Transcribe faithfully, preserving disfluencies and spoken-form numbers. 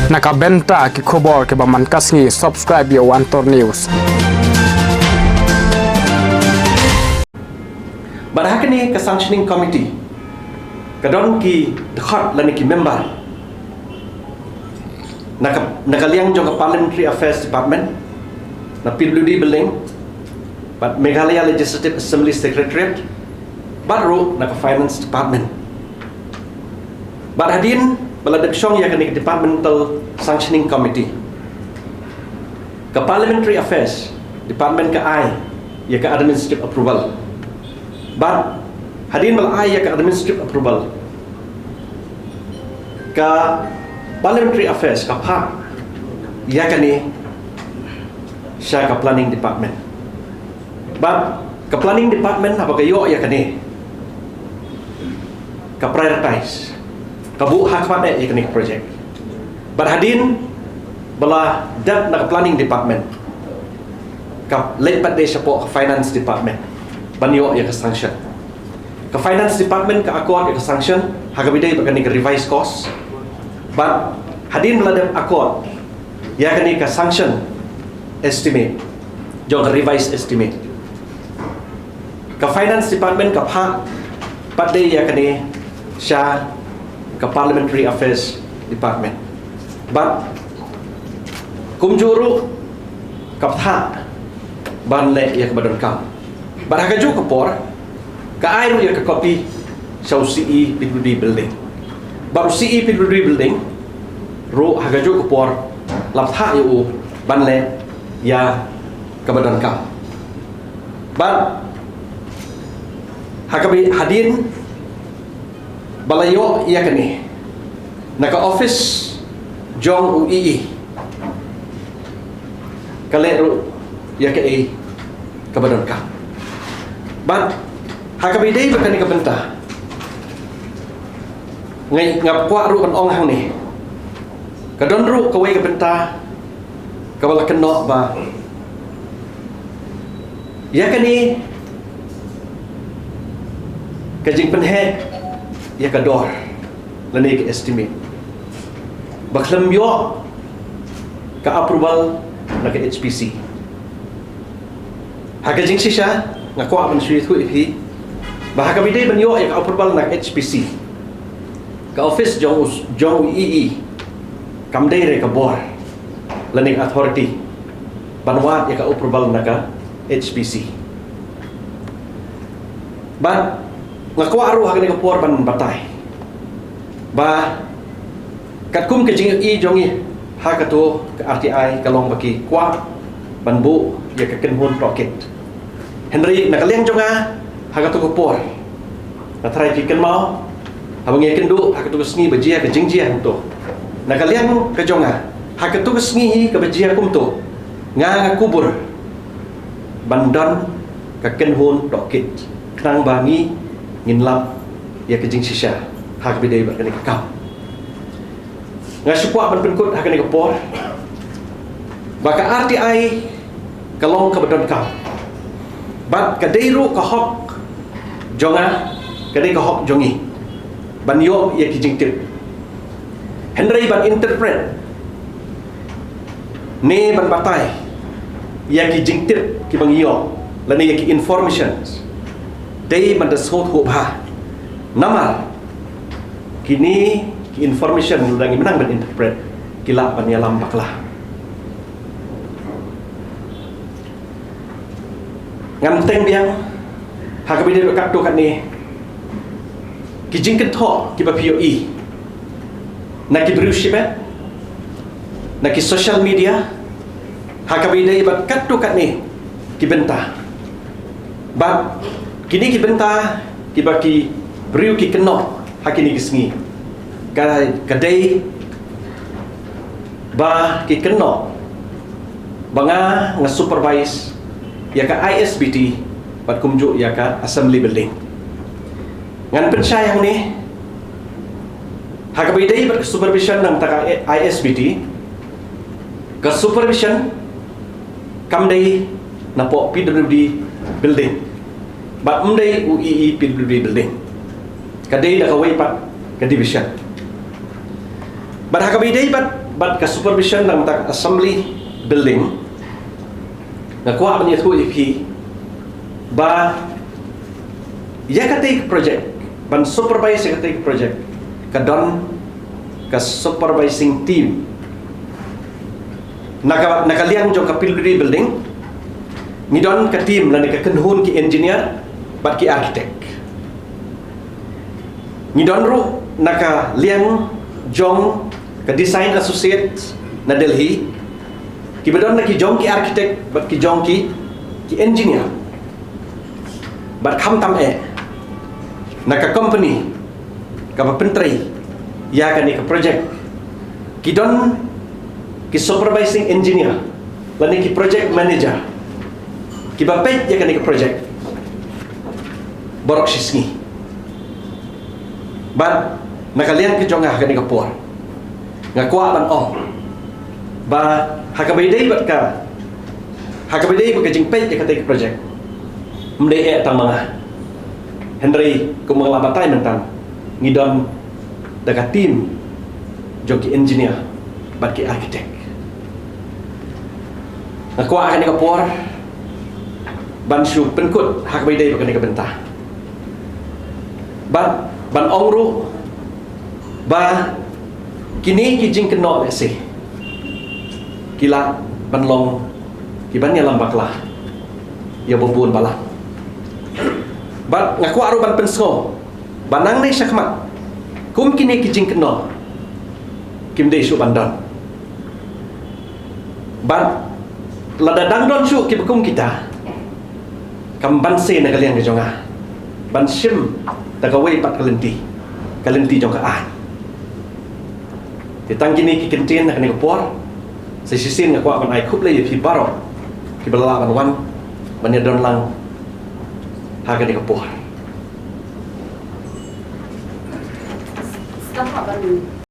Na ka bynta ki khubor kiba man ka sngi, subscribe ïa u Antor News. Bad ha kane ka sanctioning committee ka don ki dkhot lane ki member na ka, na ka liang jong ka Parliamentary Affairs Department, na P W D Building, bad Meghalaya Legislative Assembly Secretariat, bad ruh na ka Finance Department. Bad hadien ba la dep shong ïa kane ka Departmental Sanctioning Committee, ka Parliamentary Affairs Department ka ai ïa ka administrative approval. Bad hadien ba la ai ïa ka administrative approval, ka Parliamentary Affairs ka phah ïa kane sha ka Planning Department. Bad ka Planning Department haba ka ïoh ïa kane, ka prioritize, ka buh ha khmat eh ïa kane ka project. Bad hadien ba la dep na ka Planning Department, ka leit pat de shapoh ka Finance Department ban ïoh ïa ka sanction. Ka Finance Department ka accord ïa ka sanction ha kaba ïadei bad kane ka revised cost. Bad hadien ba la dep accord ïa kane ka sanction estimate jong ka revised estimate, ka Finance Department ka phah pat de ïa kane sha ka Parliamentary Affairs Department. Bad kumjuh ruh ka phah ban leh ïa kaba donkam. Bad ha kajuh ka por ka ai ruh ïa ka copy sha u C E P W D Building. Bad u C E P W D Building ruh ha kajuh ka por la phah ïa u ban leh ïa kaba donkam. Bad ha kaba hadien ba la ïoh ïa kane na ka office jong u E E, ka leh ruh ïa kaei kaba donkam. Bad ha kaba ïadei bad kane ka bynta, nga, nga kwah ruh ban ong hangne, ka don ruh kawei ka bynta kaba la kynnoh ba ïa kane ka jingpynheh ïa ka dor lane ka estimate ba khlem ïoh ka approval na ka H P C. Ha ka jingshisha nga kwah ban shu ïathuh ïa phi ba ha kaba ïadei ban ïoh ïa ka approval na ka H P C, ka office jong u, jong u E E kam dei re ka bor lane ka authority ban wad ïa ka approval na ka H P C. Bad nga kwah ruh ha kane ka por ban batai ba katkum ka jingïohi jong ngi ha kato ka R T I ka long ba ki kwah ban buh ïa ka kynhun tohkit. Hynrei na ka liang jong nga ha kato ka por, nga tharai phi kynmaw haba ngi ïakynduh ha kato ka sngi ba jia ka jingjia kumto, na ka liang ka jong nga ha kato ka sngi hi kaba jia kumto, nga, nga kubur ban don ka kynhun tohkit khnang ba ngi ngin lap ïa ka jingshisha ha kaba ïadei bad kane ka kam. Nga shu kwah ban pynkut ha kane ka por ba ka R T I ka long kaba donkam bad ka dei ruh ka hok jong nga, ka dei ka hok jong ngi ban ïoh ïa ki jingtip. Hynrei ban interpret ne ban batai ïa ki jingtip kiba ngi ïoh lane ïa ki informations dei ban da sngewthuh bha. Namar kine ki information lada ngi mynta ban interpret, ki lah ban ïalam bakla. Ngan teng biang ha kaba ïadei bad katto katne ki jingkynthoh kiba phi ïohi na ki briew shimet, na ki social media, ha kaba ïadei bad katto katne ki bynta. Bad kine ki bynta kiba ki briew ki kynnoh ha kine ki sngi, ka, ka dei ba ki kynnoh ba nga, nga supervise ïa ka I S B T bad kumjuh ïa ka Assembly Building. Ngan pynshai hangne, ha kaba ïadei bad ka supervision na ka bynta ka I S B T, ka supervision kam dei napoh P W D Building bad ym dei u E E P W D Building, ka dei da kawei pat ka division. Bad ha kaba ïadei bad Bad ka supervision na ka bynta ka assembly building, nga kwah ban ïathuh ïa phi ba ïa katei ka project, ban supervise ïa katei ka project, ka don ka supervising team. Na ka, na ka liang jong ka P W D building, ngi don ka team lane ka kynhun ki engineer bad ki architect. Ngi don ruh na ka liang jong ka design associate na Delhi, kiba don na ki jong ki architect bad ki jong ki, ki engineer. Bad khamtam eh, na ka company kaba pyntrei ïa kane ka project, ki don ki supervising engineer lane ki project manager kiba peit ïa kane ka project baroh shi sngi. Bad na ka liang ka jong nga ha kane ka por, nga kwah ban ong ba ha kaba ïadei bad ka, ha kaba ïadei bad ka jingpeit ïa katei ka project, ym dei eh tang ma nga. Hynrei kumba nga la batai mynta, ngi don da ka team jong ki engineer bad ki architect. Nga kwah ha kane ka por ban shu pynkut ha kaba ïadei bad kane ka bynta, bad ban ong ruh ba kine ki jingkynnoh lehse ki lah ban long kiban ïalam bakla ïa ba bun balang. Bad nga kwah ruh ban pynsngew ba nangne shakhmat, kum kine ki jingkynnoh kim dei shuh ban don. Bad lada dang don shuh kiba kum kita, kam banse na ka liang ka jong nga ban shim da kawei pat ka lynti, ka lynti jong ka aiñ. Te tang kine ki kyntien ha kane ka por. Sa shisien nga kwah ban ai khublei ïa phi baroh kiba la lah ban wan ban ïadon lang ha kane ka por.